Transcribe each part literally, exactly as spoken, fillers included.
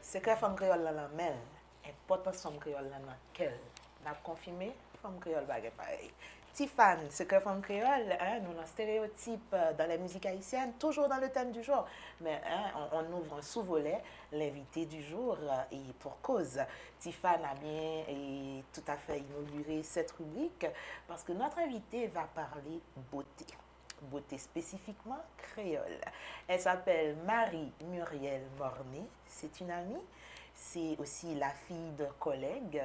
Sekrè fanm kreyòl lan nan men l, enpòtans fanm kreyòl lan nan kè l. N ap konfime, fanm kreyòl pa gen parèy. Tiffany, Sekrè fanm kreyòl, hein, nou nan stéréotype, euh, dans la musique haïtienne, toujours dans le thème du jour. Mais, hein, on, on ouvre un sous-volet, l'invité du jour, euh, et pour cause. Tiffany a bien et tout à fait inauguré cette rubrique parce que notre invité va parler beauté. Beauté spécifiquement créole. Elle s'appelle Marie Muriel Mornay. C'est une amie. C'est aussi la fille d'un collègue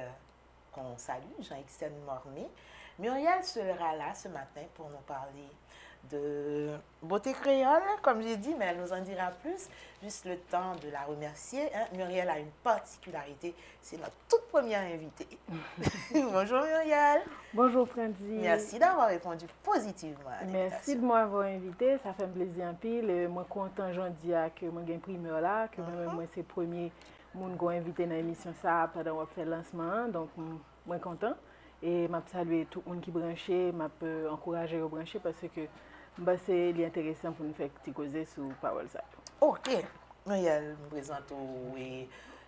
qu'on salue, Jean Ixène Mornay. Muriel sera là ce matin pour nous parler de beauté créole, comme j'ai dit, mais elle nous en dira plus. Juste le temps de la remercier, hein. Muriel a une particularité, c'est notre toute première invitée. Bonjour Muriel. Bonjour Frandy. Merci d'avoir répondu positivement à l'invitation. Mèsi de mwen avwa envite, sa fè m plezi anpil. E mwen kontan jodi a ke mwen gen primè la, ke mwen menm mwen se premye moun ke w envite nan emisyon sa a pandan w ap fè lansman an. Donk m- mwen kontan. E m ap salye tout moun ki branche, m ap euh, ankouraje yo branche paske m panse li enteresan pou n fè ti koze sou pawòl sa yo. Ok. Muriel, m prezante w e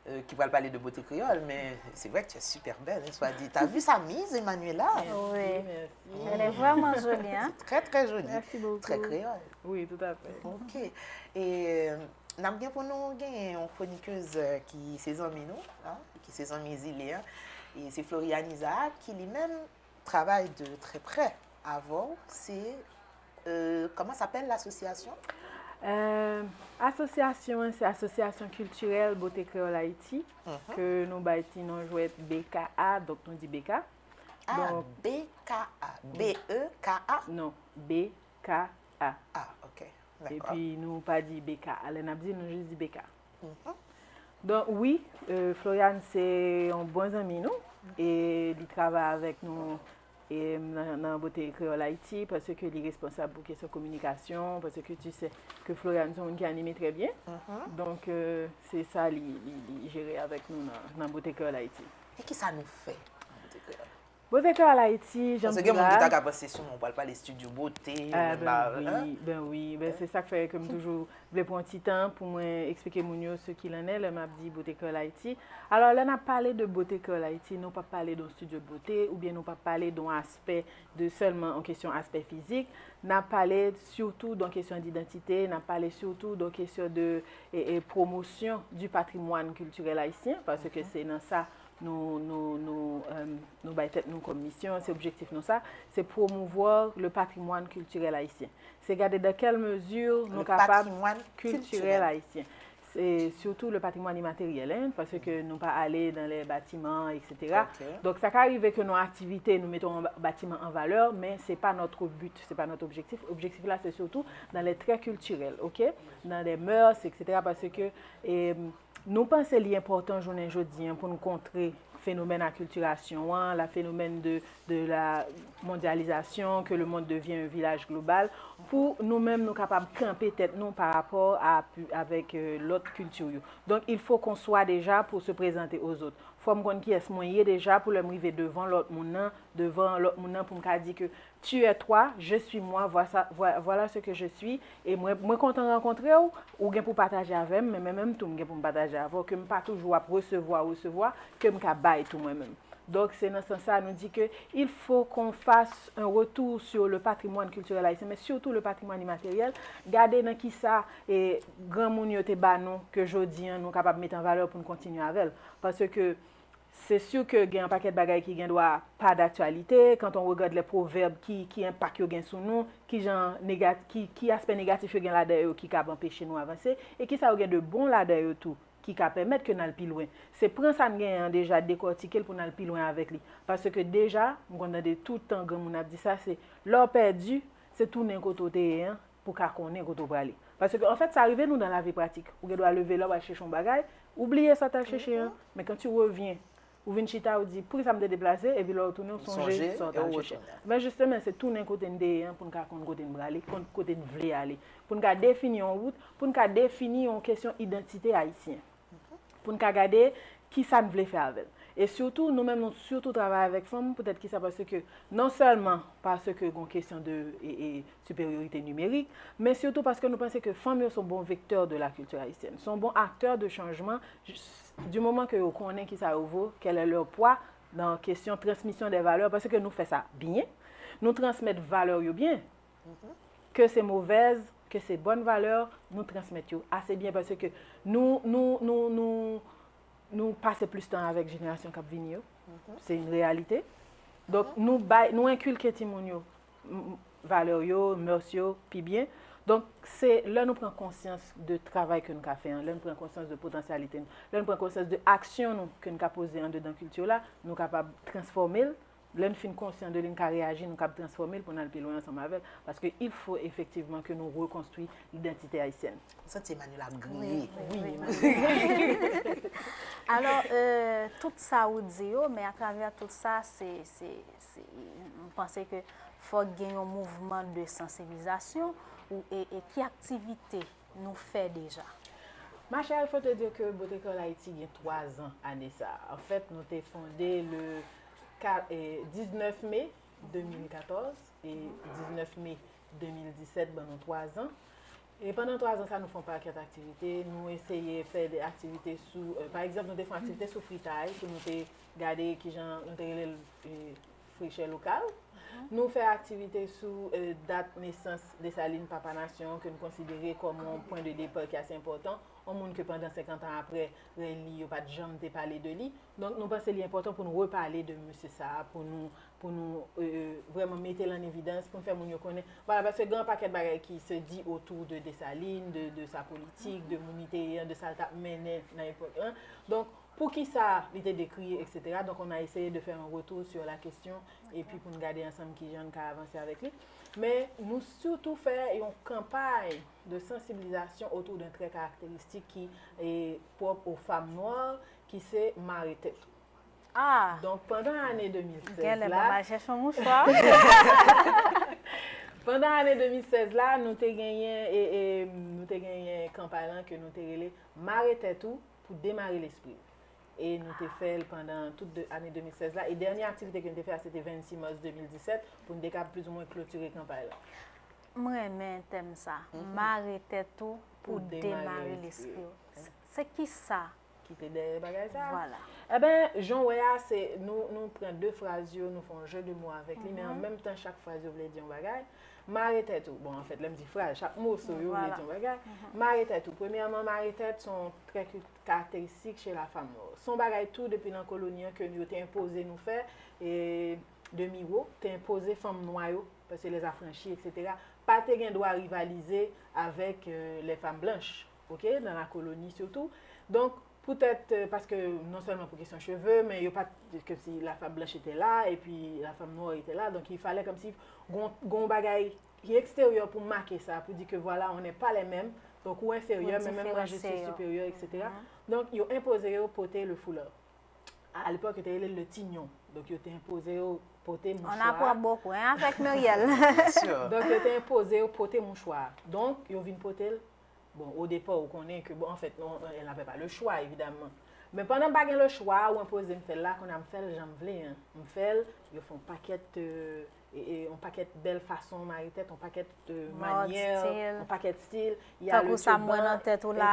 euh, qui va parler de beauté créole, mais c'est vrai que tu es super belle, hein, soit dit. T'as vu sa mise, Emmanuela? Oui. Merci. Elle est vraiment jolie, hein? Très, très jolie. Merci beaucoup. Très créole. Oui, tout à fait. Ok. E euh, n ap gen pou nou gen yon chroniqueuse euh, ki se zanmi nou, hein, ki se zanmi zile an. E se Floriane Isaac ki li menm travay de très près avè w. Se euh, comment s'appelle l'association? Euh, asosyasyon an se Asosyasyon Kiltirèl Bote Kreyòl Ayiti, ke nou bay ti non jwèt B K A, donk nou di B K. Ah, Donk- B K A. B E K A? Non, B K A. Ah, ok. D'accord. Epi nou pa di B K A, lè n ap di nou jis di B K. Donk wi, euh, Floriane se yon bon zanmi nou e li travay avèk nou e nan, nan Bote Kreyòl Ayiti paske li responsab pou kesyon kominikasyon, paske tu sais ke Floriane se yon moun ki anime trè byen. Donk euh, se sa li, li, li jere avèk nou nan, nan Bote Kreyòl Ayiti. E ki sa nou fè nan Bote Kreyòl? Bote Kreyòl Ayiti, jan m Paske di gen moun ki la. ta ka panse sou mwen, ou pral pale studio bote, Ah, ou ben pral- oui, ben oui, ben c'est ça qui fait que m toujou vle pran ti tan pou mwen eksplike moun yo ce qu'il en est lè m ap di Bote Kreyòl Ayiti. Alò lè n ap pale de Bote Kreyòl Ayiti, nou p ap pale de yon studio de beauté oubyen nou p ap pale de yon aspè de sèlman yon kesyon aspè fizik. N ap pale surtout de yon kesyon d'identité, n ap pale surtout de yon kesyon de e, e, promotion du patrimoine culturel haïtien, paske se nan sa nou, nou, nou, euh, nou bay tèt nou kòm misyon, se objektif nou sa, se promouvoir le patrimoine culturel haïtien. Se gade dans quelle mesure nou kapab Patrimoine kiltirèl ayisyen. Se surtout le patrimoine immatériel, hein, paske nou pa ale dans les bâtiments, et cetera. Ok. Donk sa ka rive ke nan aktivite nou mete yon batiman an valè, men se pa notre but, se pa notre objectif. Objektif la se surtout dans les traits culturels, ok? Dans les mœurs, et cetera. Paske e, nou panse li enpòtan jounen jodi an pou n kontre fenomèn akiltirasyon an, la phénomène de, de la mondialisation, que le monde devient un village global, pou nou menm nou kapab kanpe tèt nou pa rapò a, avèk euh, lòt kilti yo. Donk il faut qu'on soit déjà pour se présenter aux autres. Fò m konn kiyès mwen ye deja pou lè m rive devan lòt moun nan, devan lòt moun nan pou m ka di ke tu es toi, je suis moi, voilà, voilà ce que je suis, e mwen, mwen kontan rankontre w, ou gen pou pataje avè m, men mwen menm tou m gen pou m pataje avè w, ke m pa toujou ap resevwa, resevwa, ke m ka bay tou mwen menm. Donk se nan sans sa nou di ke il faut qu'on fasse un retour sur le patrimoine culturel haïtien, mais surtout le patrimoine immatériel. Gade nan kisa e granmoun yo te ba nou ke jodi an nou kapab mete an valè pou n kontinye avè l. Paske se sur ke gen yon pakèt bagay ki gen dwa pa daktyalite, quand on regarde les proverbes, ki, ki enpak yo gen sou nou, ki jan negat, ki, ki aspè negatif yo gen ladan yo ki kab anpeche nou avanse, e kisa yo gen de bon ladan yo tou ki ka pèmèt ke n al pi lwen. Se pran sa n genyen an deja, dekòtike l pou n al pi lwen avèk li. Paske deja, m konn tande tout tan granmoun ap di sa, se lè w pèdi, se tounen kote w te ye an pou w ka konnen kote w prale. Paske anfèt, sa rive nou nan lavi pratik. Ou gen dwa leve la, w al chèche yon bagay, ou bliye sa w t al chèche an, men quand tu reviens, ou vin chita, ou di, poukisa m te deplase, epi lè w tounen, ou sonje sa w t al chèche. Men jisteman, se tounen kote n te ye an pou n ka konn kote n prale, konn kote n vle ale. Pou n ka defini yon wout, pou n ka defini yon kesyon idantite ayisyen. Pou n ka gade kisa n vle fè avè l. E sitou, nou menm, nou sitou travay avèk fanm, poutèt kisa? Paske, non sèlman paske gon kesyon de e, e, siperyorite nimerik, men sitou paske nou panse ke fanm yo se yon bon vektè de la culture haïtienne, se yon bon aktè de chanjman, di moman ke yo konnen kisa yo vo, quel est leur poids dans kesyon transmisyon de valè, paske nou fè sa byen, nou transmèt valè yo byen, ke se movèz, ke se bòn valè, nou transmèt yo ase byen, paske nou, nou, nou, nou, nou pase plis tan avèk jenerasyon k ap vini yo. Se yon reyalite. Donk, nou bay, nou enkilke timoun yo m- m- valè yo, mœurs yo, pi byen. Donk, se lè nou pran konsyans de travay ke nou ka fè an, lè nou pran konsyans de potansyalite nou, lè nou pran konsyans de aksyon nou ke nou ka poze andedan kilti la, nou kapab transfòme l. Lè n fin konsyan de li, n ka reyaji, nou kab transfòme l pou n al pi lwen ansanm avè l. Paske il faut effectivement que nous reconstruit l'identité haïtienne. Ou santi Emmanuel ap griye. Wi, wi, wi. Alò, euh, tout sa ou di yo, men atravè tout sa, se, se, se, m panse ke fòk gen yon mouvman de sansibilizasyon ou, e, e ki aktivite nou fè deja? Ma chère, il faut te dire que Beauté Créole Haïti gen twa zan ane sa. An fèt, nou te fonde le ka- eh, diznèf me de mil katòz e diznèf me de mil disèt ban nou twa zan. E pandan twa zan sa, nou fè yon pakèt aktivite. Nou eseye fè de aktivite sou, eh, pa egzanp, nou te fè yon aktivite sou fritay, pou nou te gade kijan nou te rele l, eh, frechè lokal. Nou fè aktivite sou, eh, dat nesans Desalin, Papa Nasyon, ke nou konsidere kòm yon pwen de depa ki ase enpòtan. Yon moun ke pandan senkant an apre, rèy li, yo pa t janm te pale de li. Donk, nou panse li enpòtan pou nou repale de mesye sa a, pou nou, pou nou, eh, vrèman mete l an evidans, pou n fè moun yo konnen. Vwala, paske gen yon pakèt bagay ki se di otou de Desalin, de, de sa politik, de moun li te ye an, de sa l t ap mennen nan epòk lan. Donk, poukisa li te dekriye, et cetera. Donc, on a essayé de faire un retour sur la question, epi pou n gade ansanm kijan n ka avanse avèk li. Men, nou sitou fè yon kanpay de sensibilisation autour d'un trait caractéristique qui est propre aux femmes noires, ki se mare tèt. Ah! Donk, pandan ane de mil sèz la, genlè ban m al chèche yon mouchwa. Pandan ane de mil sèz la, nou te genyen, e, e, nou te genyen kanpay lan ke nou te rele Mare tèt ou pou demare lespri w. E nou te fè l pandan tout de, ane de mil sèz la. E dènye aktivite ke n te fè a, se te vennsis mas de mil disèt, pou n te kab plizoumwen klotire kanpay lan. M renmen tèm sa. Mare tèt ou pou demare lespri w. Se, se ki sa ki te dèyè bagay sa a? Vwala. Eben, jan w wè a, se nou, nou pran de fraz yo, nou fè yon jeu de mots avèk li, men an menm tan, chak fraz yo vle di yon bagay. Mare tèt ou. Bon, anfèt, lè m di fraz, chak moso yo vle di yon bagay. Mare tèt ou. Premyèman, mare tèt se yon trè ki karakteristik chez la femme noire. Se yon bagay tou depi nan koloni an ke yo te enpoze nou fè, e de Miro te enpoze fanm nwa yo, paske les affranchis, et cetera, pa te gen dwa rivalize avèk, euh, les femmes blanches, ok, dans la colonie surtout. Donk, poutèt, euh, paske non sèlman pou kesyon cheve, men yo pa t, kòmsi la femme blanche était là, epi la femme noire était là, donk il fallait kòmsi gon, gon bagay ki eksteryè pou make sa, pou di ke vwala, on n'est pas les mêmes, donk ou enfèryè, men menm mwen je suis supérieur, et cetera. Donk, yo enpoze yo pote le foulard. A lepòk, yo te rele l le tignon. Donk, yo te enpoze yo pote mouchwa. On apprend beaucoup, hein, avec Muriel. Donk, yo te enpoze yo pote mouchwa. Donk, yo vin pote l. Bon, au départ, ou konnen ke, bon, en fait, non, elle n'avait pas le choix, évidemment. Men pandan m pa gen le choix, ou enpoze m fè l la, kounye a m fè l jan m vle, hein. M fè l, yo fè yon pakèt, euh, e, e, yon pakèt bèl fason mare tèt, yon pakèt, euh, manyè, yon pakèt stil. Tankou sa m wè nan tèt ou la.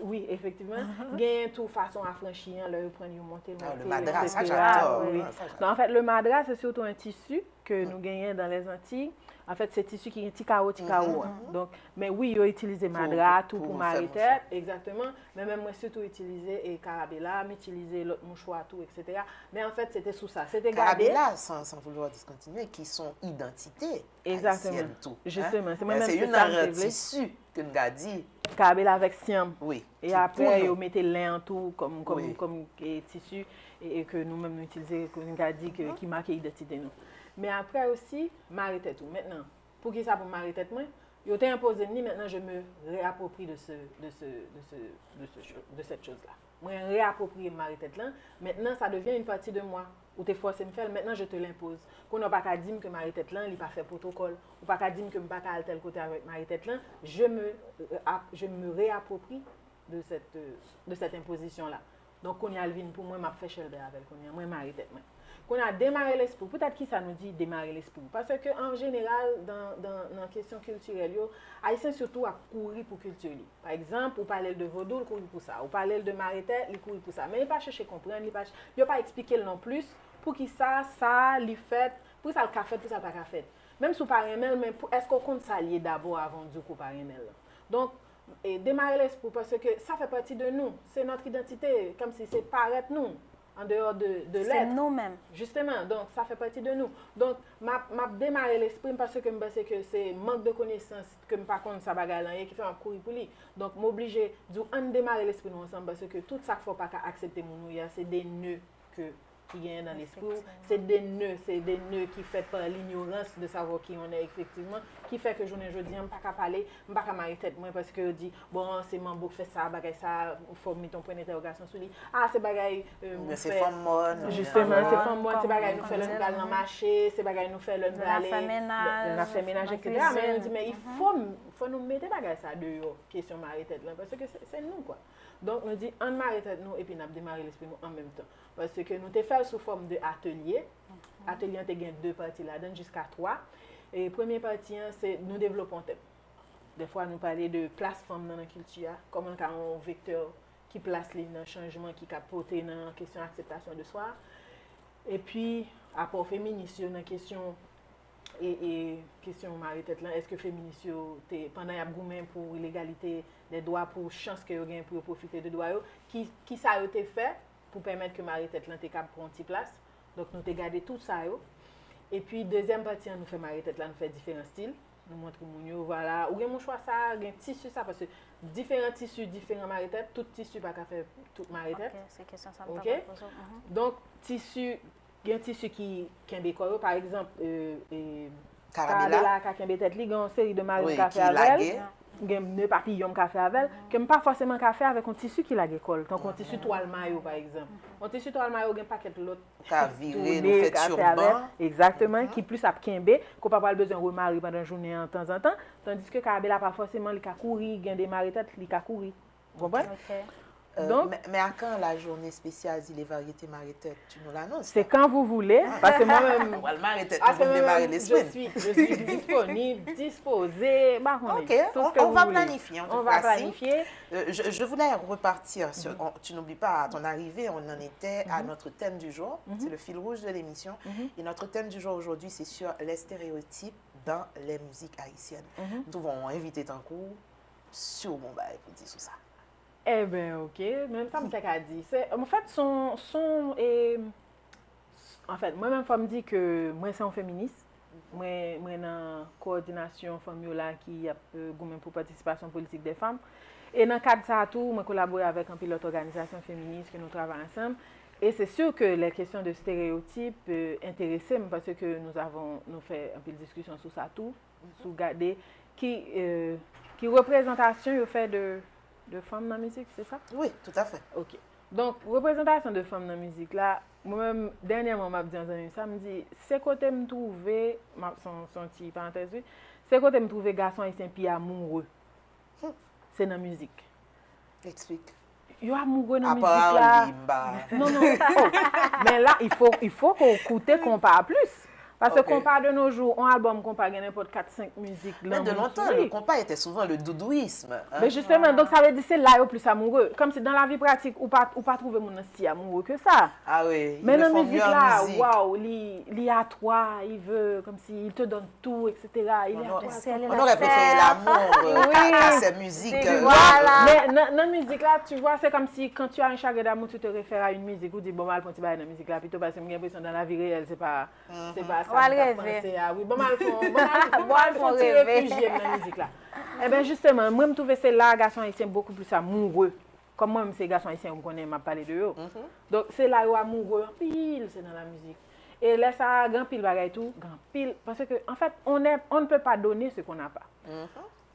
Wi, efektivman. Genyen tou fason afranchi an, lè yo pran l, yo monte l, monte l, et cetera. Ah, le madras, sa j'adore. Wi. Non, en fait, le madras, c'est surtout un tissu que nous gagnons dans les Antilles. En fait, c'est tissu qui est ti carreau, ti carreau, hein. Donc, mais oui, yo utilisé madras, tout pour marrer tête, exactement. Men menm mwen sitou itilize e karabela, m itilize lòt mouchwa tou, et cetera. Men an fèt, se te sou sa. Se te gade. Karabela, sans, sans vouloir discontinuer, qui sont identité haïtienne tou. Exactement. Justement, se mwen menm, se sa m te vle. C'est une tissu que nous gardons. Karabela avèk syanm. Wi. E apre, yo mete len an tou kòm, kòm, kòm, e, tisi, e, e ke nou menm nou itilize, ke nou ka di ke, ki make idantite nou. Men apre osi, mare tèt ou. Mentnan, poukisa pou m mare tèt mwen? Yo te enpoze m li, maintenant je me réapproprie de ce, de ce, de ce, de ce cho- de cette chose-là. Mwen reapwopriye m mare tèt lan. Maintenant, ça devient une partie de moi. Ou te fòse m fè l, maintenant je te l'impose. Kounye a w pa ka di m ke mare tèt lan, li pa fè pwotokòl. Ou pa ka di m ke m pa ka al tèl kote avèk mare tèt lan. Je me, euh, ap- je me réapproprie de cette, euh, de cette imposition-là. Donk, kounye a l vin pou mwen, m ap fè chèlbè avè l kounye a. Mwen mare tèt mwen. Kounye a, demare lespri w. Poutèt ki sa nou di demare lespri w? Paske, an jeneral, dan, dan, nan kesyon kiltirèl yo, Ayisyen sitou ap kouri pou kilti li. Pa egzanp, ou pale l de vodou, l kouri pou sa. Ou pale l de mare tèt, li kouri pou sa. Men li pa chèche konprann, li pa, ch- yo pa eksplike l non plis poukisa sa, li fèt, poukisa l ka fèt, poukisa l pa ka fèt. Menm si w pa renmen l, men pou, èske w konn sa l ye dabò avan w di w ke w pa renmen l lan? Donk, e, demare lespri w, paske sa fè pati de nou. C'est notre identité, kòmsi se parèt nou, an deyò de, de Se lèt. nou menm. Jisteman, donk, sa fè pati de nou. Donk, m ap, m ap demare lespri m paske m panse ke se mank de konesans ke m pa konn sa bagay lan ye ki fè m ap kouri pou li. Donk, m oblije di w, ann demare lespri nou ansanm paske tout sa k fè w pa ka aksepte moun ou ye a, se de nè ke, ki genyen nan lespri w. Se de nè, se de nè ki fèt pa linyorans de savwa ki yon nè efektivman, ki fè ke jounen jodi an, m pa ka pale, m pa ka mare tèt mwen paske yo di, bon, se manbo k fè sa, bagay sa, fò m mete yon pwen dentèwogasyon sou li. Ah, se bagay, euh, Oubyen se fè fanm mòn. Jisteman, se fanm mòn, se bagay nou fè lè nou pral nan mache, se bagay nou fè lè nou prale, lè n ap fè menaj, etsetera. Men yo di, men il faut, fò nou mete bagay sa deyò, kesyon mare tèt lan, paske se, se nou, kwa. Donk, nou di, ann mare tèt nou epi n ap demare lespri nou an menm tan. Paske nou te fè l sou fòm de atelye. Atelye an te gen de pati ladan l, jiska twa. E premye pati an, se nou devlope yon tèm. Dèfwa, nou pale de plas fanm nan nan kilti a, kòman l ka yon vektè, ki plas li nan chanjman, ki ka pote nan kesyon akseptasyon de swa. Epi, apò feminis yo nan kesyon, e, e, kesyon mare tèt lan, èske feminis yo te, pandan y ap goumen pou legalite dè dwa, pou chans ke yo gen pou yo pwofite de dwa yo, ki, ki sa yo te fè pou pèmèt ke mare tèt lan te kab pran yon ti plas? Donk, nou te gade tout sa yo. Epi, dezyèm pati an, nou fè mare tèt la, nou fè diferan stil. Nou montre moun yo, vwala, ou gen mouchwa sa, gen tisi sa, paske diferan tisi, diferan mare tèt, tout tisi pa ka fè tout mare tèt. Ok, se kesyon sa m ta pral poze w. Mhm. Donk, tisi, gen tisi ki kenbe kò yo, pa egzanp, e, e, Karabela. Karabela ka kenbe tèt li, gen yon seri de mare l ka fè avè l. Gen nè papiyon m ka fè avè l, ke m pa fòseman ka fè avèk yon tisi ki lage kò l, tankou yon tisi twal mayo, pa egzanp. Yon tisi twal mayo gen pakèt lòt ka vire, nou fè tchirban. Egzakteman, ki plis ap kenbe, ke w pa pral bezwen remare pandan jounen an tanzantan, tandiske Karabela pa fòseman, li ka kouri, gen de mare tèt, li ka kouri. Ou konprann? Ok. Euh, donk, mais, mais à quand la journée spéciale Zile Variété Mare Tèt? Tu nous l'annonces, là. C'est quand vous voulez, parce que moi-même, parce que moi-même, je suis, je suis disponible, disposée, bah, on est, tout ce que vous voulez. Ok, on, on va planifier, on te fera signe. On va planifier. Euh, je, je voulais repartir sur, on, tu n'oublies pas, à ton arrivée, on en était à notre thème du jour, c'est le fil rouge de l'émission. Et notre thème du jour aujourd'hui, c'est sur les stéréotypes dans les musiques haïtiennes. Nou te voye yon envite tankou w, si w gen yon bagay pou di sou sa. Eben, ok. Menm sa m te ka di. Se, anfèt, se yon, se yon, e, anfèt, mwen menm, fò m di ke mwen se yon feminis. Mwen, mwen nan kowòdinasyon fanm yo la ki ap, e, goumen pou patisipasyon politik dè fanm. E nan kad sa a tou, mwen kolabore avèk anpil lòt òganizasyon feminis ke nou travay ansanm. E se si ke les questions de stéréotypes, e, enterese m, paske nous avons, nou fè anpil diskisyon sou sa tou, sou gade ki, e, ki reprezantasyon yo fè de, de fanm nan mizik, se sa? Oui, tout à fait. Ok. Donk, reprezantasyon de fanm nan mizik la, mwen menm, dènyèman, m ap di yon zanmi m sa, m di, se kote m twouve, m ap, se yon, se yon ti parantèz, wi, se kote m twouve gason ayisyen pi amoureux. Se nan mizik. Explique. Yo amoureux nan mizik la. Non, non. Oh. Men la, il faut, il faut qu'on écoute konpa plis. Paske konpa de nos jours, yon albòm konpa gen nenpòt kat, senk mizik lanmou sou li. Mais de longtemps, le compas était souvent le doudouisme, hein. Men jisteman, donk sa vle di se la yo plis amoureux. Kòmsi dans la vie pratique, ou pa, ou pa twouve moun nan si amoureux que ça. Ah oui, ils le font mieux en musique. Men nan mizik la, waw, li, li à toi, il veut, comme si il te donne tout, et cetera. Il est à toi. On aurait préféré l'amour, euh, à, à ces musiques, euh, voilà. Men nan, nan mizik la, tu vois, c'est comme si quand tu as un chagrin d'amour, tu te réfères à une musique, ou di, bon, m al pran ti bagay nan mizik la pito, paske m gen enpresyon dans la vie réelle, se pa, se pa sa m t ap panse a. Wi, bon, m al fè, bon, m al, bon, m al fè yon ti refijye m nan mizik la. Eben, jisteman, mwen, m twouve se la gason ayisyen beaucoup plus amoureux. Kòm mwen menm se gason ayisyen yo m konnen m ap pale de yo. Donk, se la yo amoureux anpil, se nan la mizik. E lè sa a, gen anpil bagay tou, gen anpil, paske, anfèt, on est, on ne peut pas donner ce qu'on n'a pas.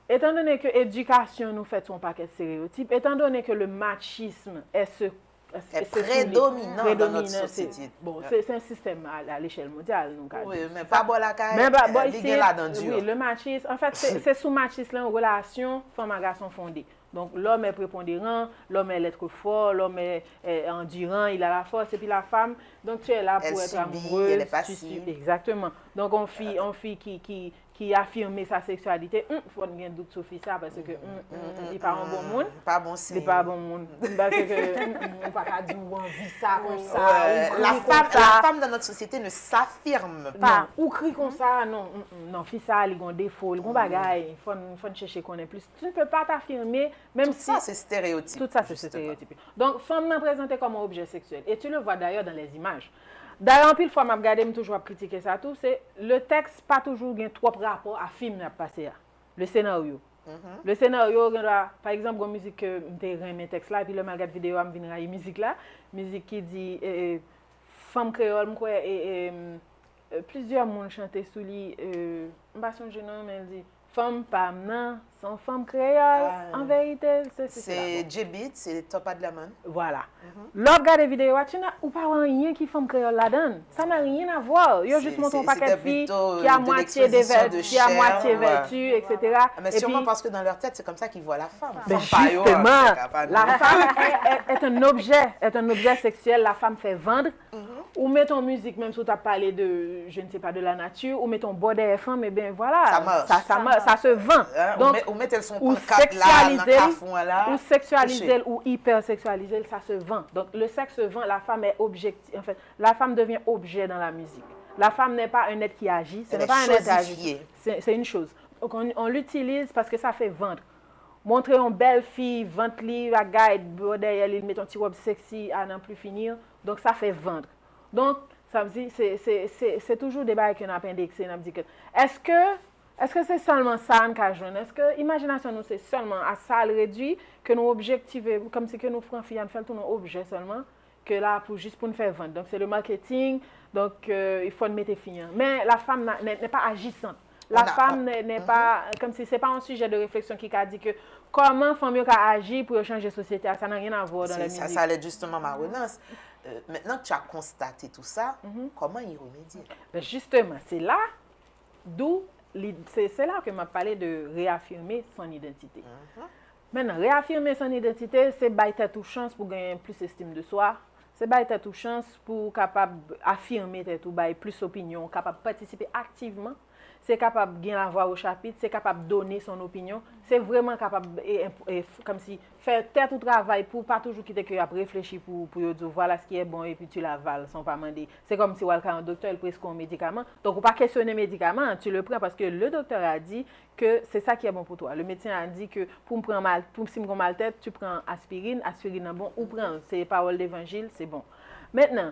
Étant donné que éducation nou fèt sou yon pakèt stereotip, étant donné que le machisme est ce, est, est ce prédominant dans notre société. Bon, se, se yon sistèm a, a l'échelle mondiale, nou ka di sa. Wi, men pa bò lakay, men pa bò isit, li gen ladan di yo. Wi, le machisme, anfèt, se, se sou machisme lan relasyon fanm a gason fonde. Donc, l'homme est prépondérant, l'homme est l'être fort, l'homme est, est endurant, il a la force, et puis la femme, donc tu es là pour être amoureuse, tu suis, exactement. Donc, on fille, on fille qui, qui, ki afime sa seksyalite, hum, fò n gen dout sou fi sa, paske hum, hum, hum, li pa yon bon moun. Pa bon siy. Li pa bon moun. Paske hum, hum, ou pa ka di ou anvi sa konsa, ou kri konsa. La femme dans notre société ne s'affirme pas. Non, ou kri konsa, non, hum, hum, non, fi sa, li gon defo, li gon bagay, fò n, fò n chèche konnen plis. Tu ne peux pas t'affirmer, menm si... Tout sa se estereotip. Tout sa se estereotip. Donk, fanm nan prezante kòm yon objè seksyèl. E tu le vois d'ailleurs dans les images. Dayè, anpil fwa, m ap gade, m toujou ap kritike sa tou, se le tèks pa toujou gen twòp rapò a fim y ap pase a. Le scénario. Le scénario, gen dwa, pa egzanp, gon mizik ke m te renmen tèks la, epi lè m al gad videyo a, m vin rayi mizik la. Mizik ki di, e, e, fanm kreyòl, m kwè, e, e, e, plizyè moun chante sou li, e, m pa sonje non, men l di, fanm pa m nan, se yon fanm kreyòl, an verite, l sesi, sela. Se J-Beatz, se Top Adlaman. Vwala. Lè w ap gade videyo a, Tina, ou pa wè anyen ki fanm kreyòl ladan l. Ça n'a rien à voir. Yo jis montre yon pakèt fi ki à moitié dévêtue, ki à moitié vêtue, et cetera. Mais sûrement parce que dans leur tête, c'est comme ça qu'ils voient la femme. Mais justement, la femme est, est, est un objet, est un objet sexuel, la femme fait vendre. Ou met yon mizik, menm si w t ap pale de, je ne sais pas, de la nature, ou met yon bò dèyè fanm, e ben vwala, ça, ça, ça se vend. Donc, ou seksyalize l, ou hyperseksyalize l, ça se vend. Donc, le sexe se vend, la femme est objecti-, en fait, la femme devient objet dans la musique. La femme n'est pas un être qui agit, ce n'est pas un être qui agit. C'est, c'est une chose. Donc, on, on l'utilise parce que ça fait vendre. Montre yon bèl fi, vant li, bagay, bò dèyè li, l met yon ti wòb sexy, à n'en plus finir. Donc, ça fait vendre. Donk, sa vle di, se, se, se, se toujou de bagay ke n ap endekse, n ap di ke, èske, èske se sèlman sa n ka jwenn? Èske imajinasyon nou se sèlman a sa l redui, ke nou objektive, kòmsi ke nou pran fi a, n fè l tounen yon objè sèlman, ke la pou, jis pou n fè vant? Donk, se le marketing, donk, euh, il faut n mete fi an. Men, la femme n'a, n'est, n'est pas agissante. La femme n'est, n'est pas, kòmsi se pa yon sijè de réflexion ki ka di ke kòman fanm yo ka aji pou yo chanje sosyete a, ça n'a rien à voir dans la musique. Ça, ça allait être justement ma relance. Euh, maintenant que tu as constaté tout ça, comment y remédier? Ben justement, c'est là d'où li-, c'est, c'est là que m ap pale de réaffirmer son identité. Maintenant, réaffirmer son identité, se bay tèt ou chans pou genyen plis estime de soi, se bay tèt ou chans pou w kapab afime tèt ou, bay plis opinyon, kapab patisipe aktivman. Se kapab gen lavwa o chapit, se kapab done son opinyon, se vrèman kapab, e, e, kòmsi fè tèt ou travay pou w pa toujou kite ke y ap reflechi pou, pou yo di w, voilà ce qui est bon, epi tu l'avales san w pa mande. Se kòmsi w al kay yon doktè, l preskri yon medikaman. Donk, ou pa kesyone medikaman an, tu le prends parce que le docteur a dit que c'est ça qui est bon pour toi. Le médecin a dit que pou m pran mal, pou, si m gon mal tèt, tu prends aspirine, aspirin nan bon, ou pran l. Se pawòl levanjil, se bon. Maintenant,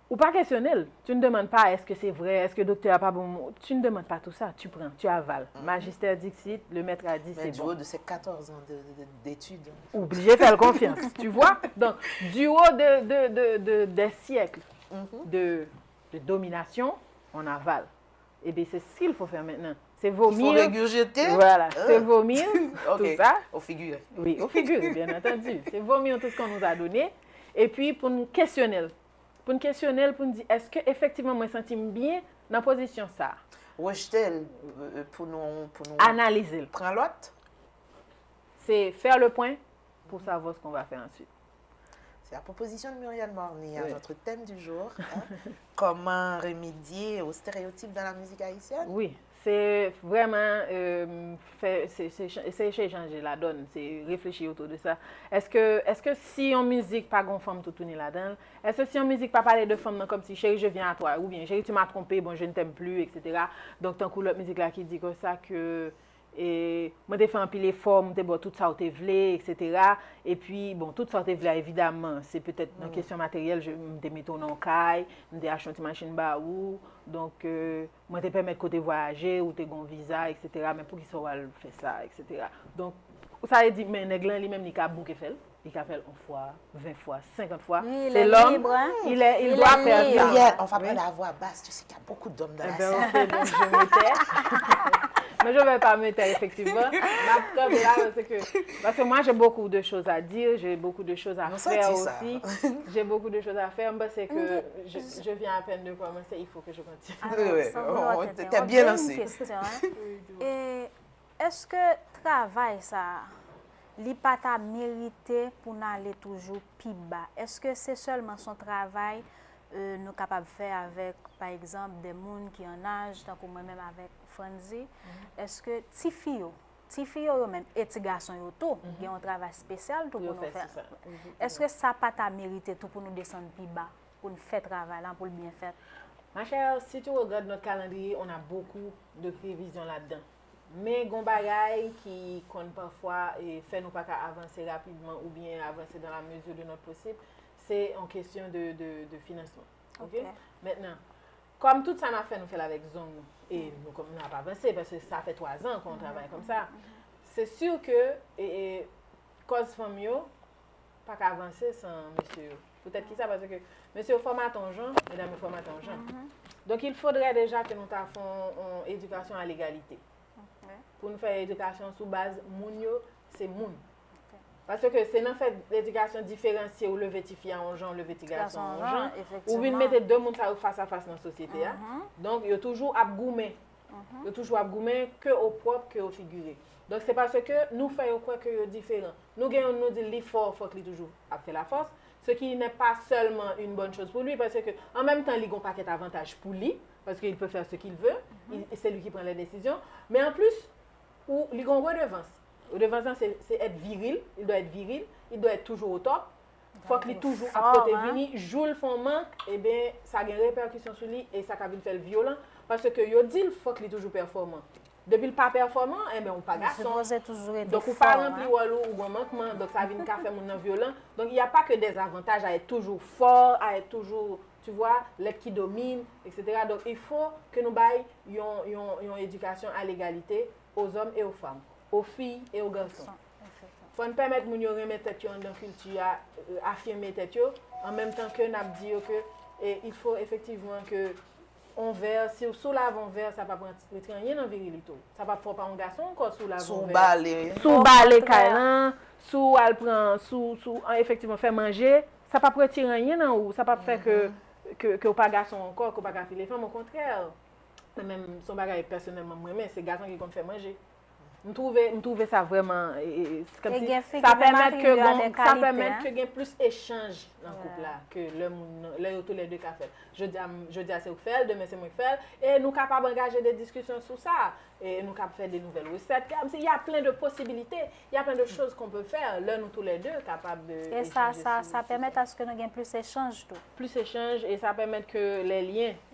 ou pa kesyone l. Tu ne demandes pas est-ce que c'est vrai, est-ce que doktè a pa bon. Tu ne demandes pas tout ça, tu prends, tu avales. Magister dixit, le maître a dit, c'est bon. Mais du haut de ses quatorze ans de, de, de, d'études. Ou oblije fè l konfyans, tu vois? Donc, du haut de, de, de, de, des siècles de, de domination, on avale. Eh bien, c'est ce qu'il faut faire maintenant. C'est vomir. Il faut régurgiter. Voilà, c'est vomir tout ça. Au figuré. Oui, au figuré, bien entendu. C'est vomir tout ce qu'on nous a donné. Epi pou n kesyone l. Pou n kesyone l, pou n di, èske efektivman mwen santi m byen nan pozisyon sa a? Rejte l, euh, pou nou, pou nou analize l. Pran lòt. C'est faire le point pour savoir ce qu'on va faire ensuite. C'est la proposition de Muriel Morny à notre thème du jour, hein. Comment remédier aux stéréotypes dans la musique haïtienne? Wi, se vrèman, euh, fè, se, se, se chanje ladòn, se reflechi otou de sa. Èske, èske si yon mizik pa gon fanm toutouni ladan l, èske si yon mizik pa pale de fanm nan kòmsi chérie je viens à toi, oubyen chérie tu m'as trompé, bon je ne t'aime plus, et cetera. Donk tankou lòt mizik la ki di konsa ke E mwen te fè anpil efò, mwen te ba w tout sa w te vle, et cetera. Epi, bon, tout sa w te vle a, evidaman, se petèt nan kesyon materyèl, je, mwen te mete w nan yon kay, mwen te achte yon ti machin ba ou. Donk, euh, mwen te pèmèt ke w te vwayaje, ou te gen yon viza, et cetera. Men poukisa w al fè sa, et cetera. Donk, sa vle di, men nèg lan li menm, li ka bouke fè l. Li ka fè l yon fwa, ven fwa, senkant fwa. C'est l'homme, il est, il doit faire ça. Muriel, on va pas la voix basse, tu sais qu'il y a beaucoup d'hommes dans la salle. Eh ben, ok, donc je me tais. Mais je vais pas me taire, effectivement. M ap kanpe la, parce que, parce que moi, j'ai beaucoup de choses à dire, j'ai beaucoup de choses à faire aussi. J'ai beaucoup de choses à faire, parce que je, je viens à peine de commencer, il faut que je continue. Alors, sans vouloir te déranger, une question, hein. Et Èske travay sa a, li pa ta merite pou n ale toujou pi ba? Èske se sèlman s on travay, e, nou kapab fè avèk, pa egzanp, de moun ki an aj, tankou mwen menm avèk Frandy? Èske tifi yo, tifi yo, yo menm, e ti gason yo tou, gen yon travay espesyal tou pou nou fè. Èske sa pa ta merite tou pou nou desann pi ba, pou n fè travay la, pou l byen fèt? Ma chère, si tu regardes notre calendrier, on a beaucoup de prévisions là-dedans. Men gon bagay ki konn pafwa e, fè nou pa ka avanse rapidman oubyen avanse dans la mesure de notre possible, se yon kesyon de, de, de finansman. Ok? Mentnan, kòm tout sa n ap fè, nou fè l avèk zong nou. E nou, kòm nou ap avanse, paske sa fè twa zan ke on travay konsa. Se si ke e, e, kòz fanm yo pa ka avanse san mesye yo. Poutèt ki sa? Paske mesye yo fòmate yon jan, medam yo fòmate yon jan. Donk, il faudrait déjà que nou ta fè yon, yon edikasyon a legalite. Pou nou fè edikasyon sou baz moun yo, se moun. Paske se nan fè edikasyon diferansye ou leve tifi a yon jan, ou leve ti gason a yon jan, ou vin mete de moun sa yo fas a fas nan sosyete a. Donk, yo toujou ap goumen. Yo toujou ap goumen, ke o pwòp, ke o figire. Donk, se paske nou fè yo kwè ke yo diferan. Nou gen youn, nou di l li fò, fòk li toujou ap fè lafòs. Ce qui n'est pas seulement une bonne chose pour lui, parce que en même temps, li gon pakèt avantaj pou li, parce qu'il peut faire ce qu'il veut, il- c'est lui qui prend les décisions, men an plis, ou, li gon redevans. Redevans lan, se, se être viril, il doit être viril, il doit être toujours au top. Fòk li toujou ap pote vini, jou l fè yon mank, ebyen, sa gen repèkisyon sou li e sa ka vin fè l vyolan, paske yo di l fòk li toujou pèfòman. Depi l pa pèfòman, enben, ou pa gason. Donk, ou pa ranpli wòl ou, ou gen mankman, donk sa vin ka fè moun nan vyolan. Donc, il n'y a pas que des avantages à être toujours fort, à être toujours, tu vois, l'être qui domine, et cetera. Donc, il faut que nou bay yon, yon, yon éducation à l'égalité aux hommes et aux femmes, aux filles et aux garçons. Fò n pèmèt moun yo renmen tèt yo anndan kilti a, afime tèt yo, an menm tan ke n ap di yo ke, e, il faut effectivement que yon vè, si, si w lave yon vè, sa p ap retire anyen nan virilite w. Sa p ap fè w pa yon gason ankò si w lave yon vè. Si w bale kay lan, si w al pran, si w, si w, an, efektivman, fè manje, sa p ap retire anyen nan ou. Sa p ap fè ke, ke, ke w pa gason ankò, ke w pa ka file fanm. Okontrè, mwen menm, se yon bagay pèsonèlman m renmen, se gason ki konn fè manje. M twouve, m twouve sa vrèman, e, e, se kòmsi sa pèmèt ke gon, sa pèmèt ke gen plis echanj nan koup la, ke lè moun, lè yo toulède ka fè l. Jodi a, m- jodi a se ou k fè l, demen se mwen k fè l, e nou kapab angaje de diskisyon sou sa, e nou kab fè de nouvèl resèt, kòmsi, il y a plein de possibilités, il y a plein de choses qu'on peut faire, lè nou toulède kapab, e, echanje sou, sou sa. E sa, sa, sa pèmèt aske nou gen plis echanj tou. Plis echanj, e sa pèmèt ke les liens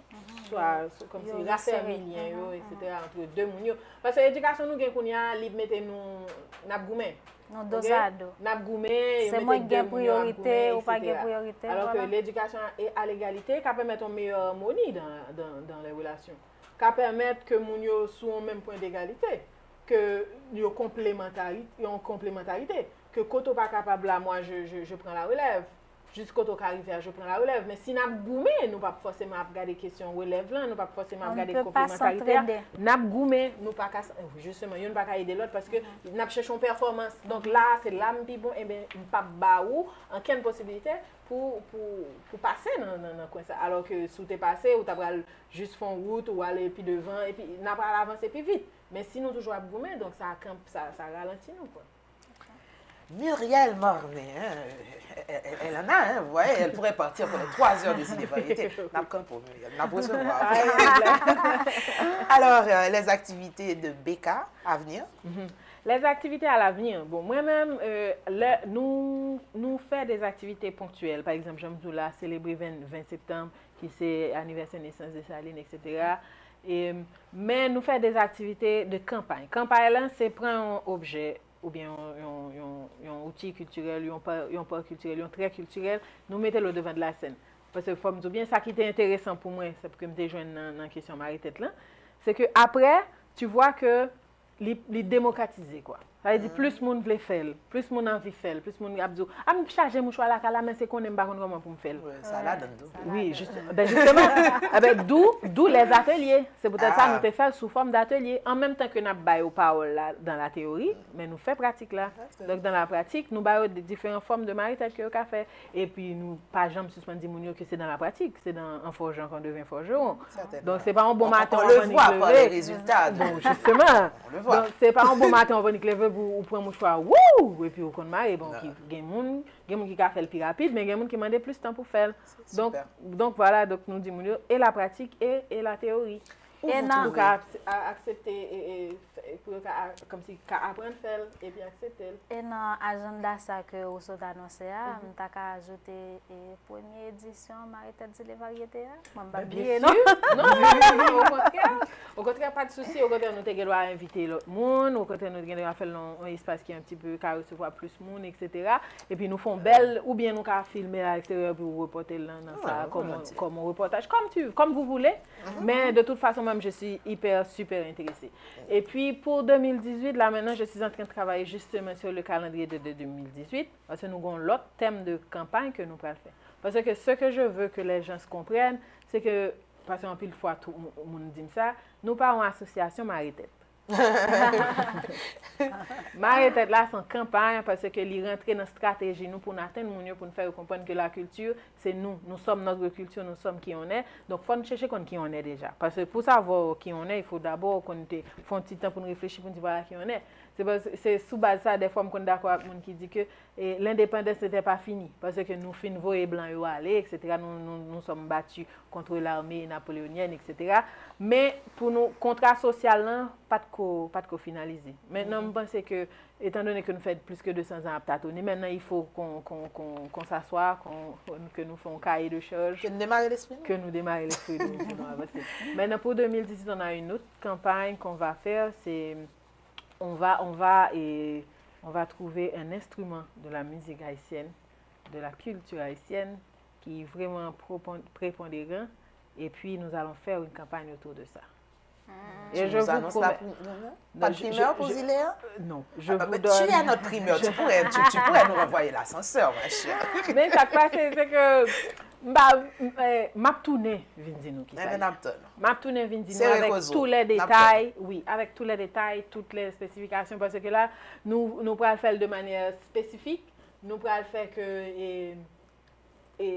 swa, swa kòmsi rafèmi lyen yo, et cetera, entre de moun yo. Paske edikasyon nou gen kounye a, li mete nou, n ap goumen. Nou dozado. N ap goumen, yo mete de moun yo ap goumen, et cetera. Alò ke ledikasyon a, e a legalite ka pèmèt yon meyè amoni dan, dan, dan les relations. Ka pèmèt ke moun yo sou yon menm pwen degalite, ke yo konplemantari, yon konplemantarite, ke kote w pa kapab la, moi, je, je, je prends la relève. Jis kote w ka rive a, je prends la relève. Men si n ap goumen, nou p ap fòseman ap gade kesyon relèv lan, nou p ap fòseman ap gade konplemantarite a. N ap goumen, nou pa ka, jisteman, youn pa ka ede lòt paske n ap chèche yon pèfòmans. Donk la, se la m pi bon, enben, m p ap ba ou ankenn posibilite pou, pou, pou pase nan, nan, nan kwen sa. Alò ke si w te pase, ou ta pral jis fè yon wout, ou ale pi devan, epi n ap al avanse pi vit. Men si nou toujou ap goumen, donk sa, sa, sa ralanti nou, kwa. Muriel Marmin, hein, elle, elle en a, hein, vous voyez, elle pourrait partir pendant trois heures de ciné-variété. N ap kanpe w, Muriel, n ap resevwa w. Alors, euh, les activités de B K à venir? Les activités à l'avenir. Bon, mwen menm, euh, lè, nou, nou fè des activités ponctuelles. Pa egzanp, jan m di w la, selebre ven, ven septanm, ki se anivèsè nesans Desalin, et cetera. E, men nou fè des activités de campagne. Kanpay lan, se pran yon objè, oubyen yon, yon, yon, yon outil kiltirèl, yon pa, yon pa kiltirèl, yon trè kiltirèl, nou mete l o devan de la sèn. Paske fò m di w byen, sa ki te enteresan pou mwen, sa ke m te jwenn nan, nan kesyon mare tèt lan, se ke aprè, tu vois que li, li demokratize, kwa. Sa vle di, plis moun vle fè l, plis moun anvi fè l, plis moun ap di w, a, m chaje mouchwa lakay la, men se konnen m pa konn kòman pou m fè l. Wi, sa ladan l tou. Wi, jis, ben, jisteman, eben, d'où, d'où les ateliers. Se poutèt sa nou te fè l sou fòm d'atelier. An menm tan ke n ap ba yo pawòl la, dans la théorie, men nou fè pratik la. Donk, dans la pratique, nou ba yo de diferan fòm de mare tèt ke yo ka fè. Epi, nou pa janm sispann di moun yo ke se dans la pratique, se dans en forgeant qu'on devient forgeron. Donk, se pa yon bon maten w annik leve. Bon, jisteman. Donk, se pa yon bon maten w annik leve, Ou, ou pran mouchwa, wouw, epi ou konn mare. Bon, ki, gen moun, gen moun ki ka fè l pi rapid, men gen moun ki mande plis tan pou fè l. Donk, donk, vwala, donk, nou di moun yo, e la pratik e, e la teyori. E nan pou ka aksepte, e, e, pou yo ka, kòmsi, ka aprann fè l, epi aksepte l. E nan ajanda sa ke ou sot anonse a, m ta ka ajoute, e, premye edisyon Mare Tèt Zile Varyete a. Mwen m pa bliye, non? Non, non, non, non, okontrè. Okontrè, pa de sousi. Okontrè, nou te gen dwa envite lòt moun. Okontrè, nou te gen dwa fè l nan yon espas ki un petit peu ka resevwa plis moun, et cetera. Epi nou fè yon bèl, oubyen nou ka filme a leksteryè epi ou repòte l nan, nan sa, kòm, kòm yon repòtaj, comme tu, comme vous voulez. Mais de toute façon, moi, je suis hyper, super intéressée. Et puis, pour deux mille dix-huit, là, maintenant, je suis en train de travailler justement sur le calendrier de, de deux mille dix-huit, parce que nous avons l'autre thème de campagne que nous allons faire. Parce que ce que je veux que les gens comprennent, c'est que, parce que anpil fwa, tout moun di m sa, nou pa yon asosyasyon mare tèt. Mare tèt la, se yon kanpay, paske li rantre nan estrateji nou pou n atenn moun yo, pou n fè yo konprann ke la kilti, se nou. Nous sommes notre culture, nous sommes qui on est. Donk, fò n chèche konn ki on est deja. Paske pou savwa ki on est, il faut d'abord konn te fè yon ti tan pou n reflechi, pou n di, vwala ki on est. Se pas-, se sou baz sa, dèfwa, m konn dakò ak moun ki di ke, e, l'indépendance n'était pas finie, paske nou fin voye blan yo ale, et cetera. Nous, nous, nous sommes battus contre l'armée napoléonienne, et cetera. Men pou nou, kontra sosyal lan pa t ko, pa t ko finalize. Mentnan, m panse ke, étant donné que nou fè plis ke deux cents ans ap tatonnen, maintenant il faut qu'on, qu'on, qu'on, qu'on s'assoit, qu'on, que nous faisons un cahier de charge, que nous démarrer l'esprit, que nous démarrer l'esprit nou, pou nou avanse. Maintenant, pour deux mille dix-huit, on a une autre campagne qu'on va faire, c'est, on va, on va, et on va trouver un instrument de la musique haïtienne, de la culture haïtienne, qui est vraiment propon-, prépondérant, et puis nous allons faire une campagne autour de ça. Et je vous promets. Pa de primè pou zile a? Non, je vous donne. Tu es notre primeur, tu pourrais, tu, tu pourrais nous renvoyer l'ascenseur, ma chère. Men sa k pase, se ke m pa, m ap tounen vin di nou ki sa. M ap tounen vin di nou avec tous les détails, oui, avec tous les détails, toutes les spécifications, paske la, nou, nou pral fè l de manière spécifique, nou pral fè ke, e, e,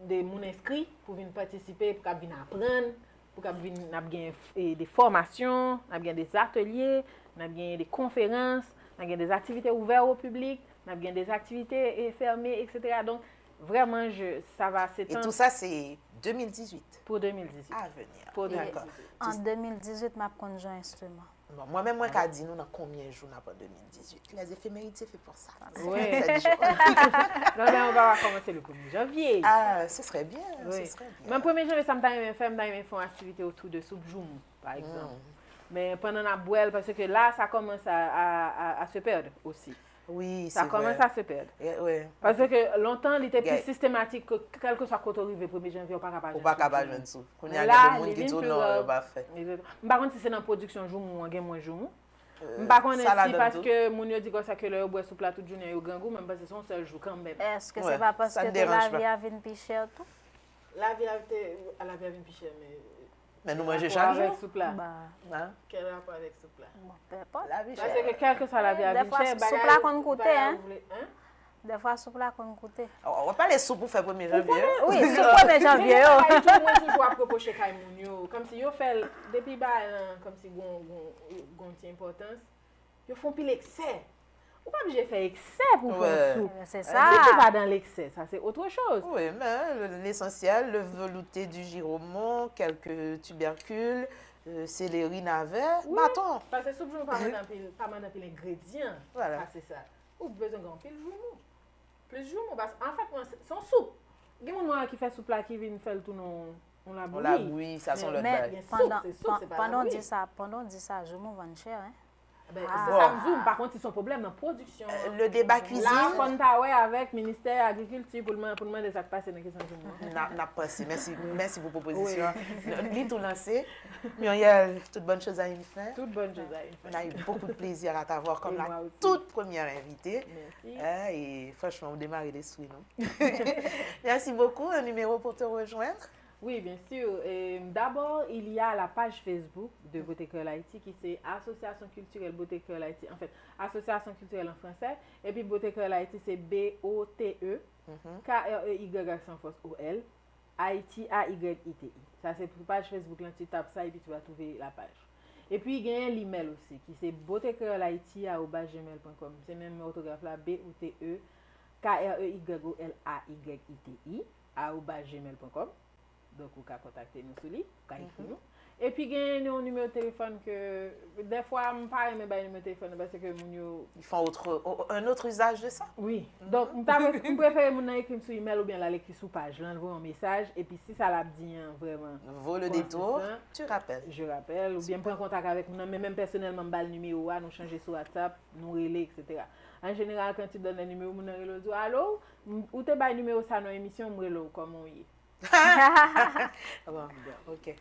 de moun enskri pou vin patisipe, pou k ap vin aprann, pou k ap vin, n ap gen, e, de fòmasyon, n ap gen de atelye, n ap gen de konferans, n ap gen de aktivite ouvè o piblik, n ap gen de aktivite, e, fème, et cetera. Donk, vrèman, je, ça va s'étendre. Et tout ça, c'est deux mille dix-huit? Pour deux mille dix-huit. À venir. Pour deux mille dix-huit. An deux mille dix-huit, m ap konn jwe enstriman. Bon, mwen menm, mwen ka di nou nan konbyen jou n ap an deux mille dix-huit. Les éphémérides, c'est fait pour ça. Wi. Sèt jou. Non, men nou pa ka kòmanse le premye janvye. Ah, ce serait bien, ce serait bien. Men premye janvye, sa m ta renmen fè, m ta renmen fè yon aktivite autour de soup joumou, pa egzanp. Men pandan n ap bwè l, paske la, sa kòmanse a, a, a, à se perdre aussi. Wi, se vre. Sa kòmanse a se pèd. Paske lontan, li te pi sistematik ke kèlkeswa kote w rive premye janvye, ou pa ka pa jwenn soup. Ou pa ka pa jwenn soup. Kounye a, gen de moun ki di w non, yo pa fè. M pa konn si se nan pwodiksyon joumou an gen mwens joumou. M pa konnen si paske moun yo di konsa ke lè yo bwè soup la tout jounen, yo grangou, men m panse se yon sèl jou kanmenm. Èske se pa paske tou lavi a vin pi chè tou? Lavi a te, lavi a vin pi chè, men Men nou manje chak jou. Kèl rapò avèk soup la? Kèl rapò avèk soup la? Bon, peu importe. Lavi chè. Paske kèlkeswa lavi a vin chè, bagay, soup la konn koute, hein? Dèfwa soup la konn koute. W ap pale soup ou fè premye janvye yo? Wi, soup premye janvye yo. Mwen toujou ap repwoche kay moun yo, kòmsi yo fè l depi bagay lan, kòmsi gon, gon, gon ti enpòtans. Yo fè yon pil eksè. Ou pa oblije fè eksè pou fè yon soup. Se sa. Si tu vas dans l'excès, ça c'est autre chose. Oui, mais l'essentiel, le velouté du giromon, quelques tubercules, euh, céleri, navet, bâton. Paske soup joumou pa mande anpil, pa mande anpil engredyan. Vwala. Sa se sa. Ou bezwen gen anpil joumou. Plis joumou, paske anfèt, se yon soup. Gen moun mwen wè ki fè soup la ki vin fè l tounen yon, yon labouyi. Yon labouyi, sa se yon lòt bagay. Men pandan, pandan w di sa, pandan w di sa, joumou vann chè, hein? Ben, se sa m di w, m pa konn si se yon pwoblèm nan pwodiksyon an. Le débat cuisine. La, fò n ta wè avèk ministè agrikilti pou l man-, pou l mande sa k pase nan kesyon joumou an. N ap, n ap panse. Mèsi, mèsi pou pwopozisyon an. Li tou lanse. Muriel, toute bonne chose a une fin. Toute bonne chose a une fin. On a eu beaucoup de plaisir à t'avoir comme la toute première invitée. Mèsi. Hein, et franchement, ou demare lespri nou. Merci beaucoup. Un numéro pour te rejoindre? Oui, bien sûr. Euh, d'abord, il y a la page Facebook de Beauté Créole Haïti, ki se Association Culturelle Beauté Créole Haïti. En fait, Association Culturelle en français. Epi Beauté Créole Haïti, se B O T E K R E Y aksan fòs O L, Haïti, A Y I T I. Sa se pou paj Facebook lan, tu tapes ça et puis tu vas trouver la page. Epi genyen limèl osi, ki se beauté créole haïti arobase gmail point com. Se menm òtograf la, B O T E K R E Y O L A Y I T I arobase gmail point com. Donk, ou ka kontakte nou sou li, ou ka ekri nou. Epi genyen yon nimewo telefòn ke, dèfwa, m pa renmen bay nimewo telefòn nan paske moun yo Ils font autre, un autre usage de ça. Wi. Donk, m ta pre- m prefere moun nan ekri m sou email oubyen l al ekri sou paj lan, l voye yon mesaj, epi si sa l ap di an vrèman Vaut le détour, tu rappelles. Je rappelle, oubyen m pran kontak avèk moun nan, men menm pèsonèlman m ba l nimewo a, nou chanje sou WhatsApp, nou rele, et cetera. An jeneral, kan ti done nimewo, moun nan rele w di w, alo, m- ou te bay nimewo sa nan emisyon, m rele w, kòman w ye? Bon, ok.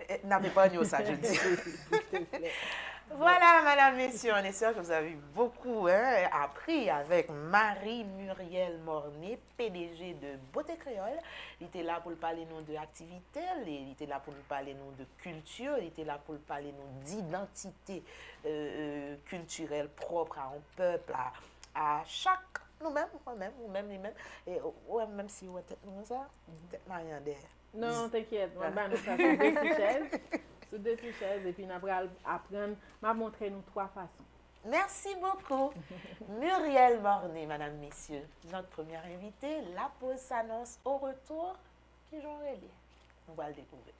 Eh, n ap eparnye w sa, jodi. Voilà, madame, messieurs, on espère que vous avez beaucoup hein, appris avec Marie Muriel Morné, P D G de Beauté Créole. Li te la pou l pale nou de aktivite li, li te la pou l pale nou de kilti, li te la pou l pale nou d'idantite euh, euh, kiltirèl pwòp a yon pèp, a, a chak nou menm, mwen menm, ou menm, li menm. E ou wè, menm si ou wè tèt nou konsa, tèt mari an dèyè. Non, t'inquiète, mwen ba nou sa sou de ti chèz. Sou de ti chèz, epi n ap pral aprann, m ap montre nou twa fason. Merci beaucoup. Muriel Morné, madame, messieurs, notre première invitée. La pause s'annonce au retour. Kijan w rele? Nou pral dekouvri.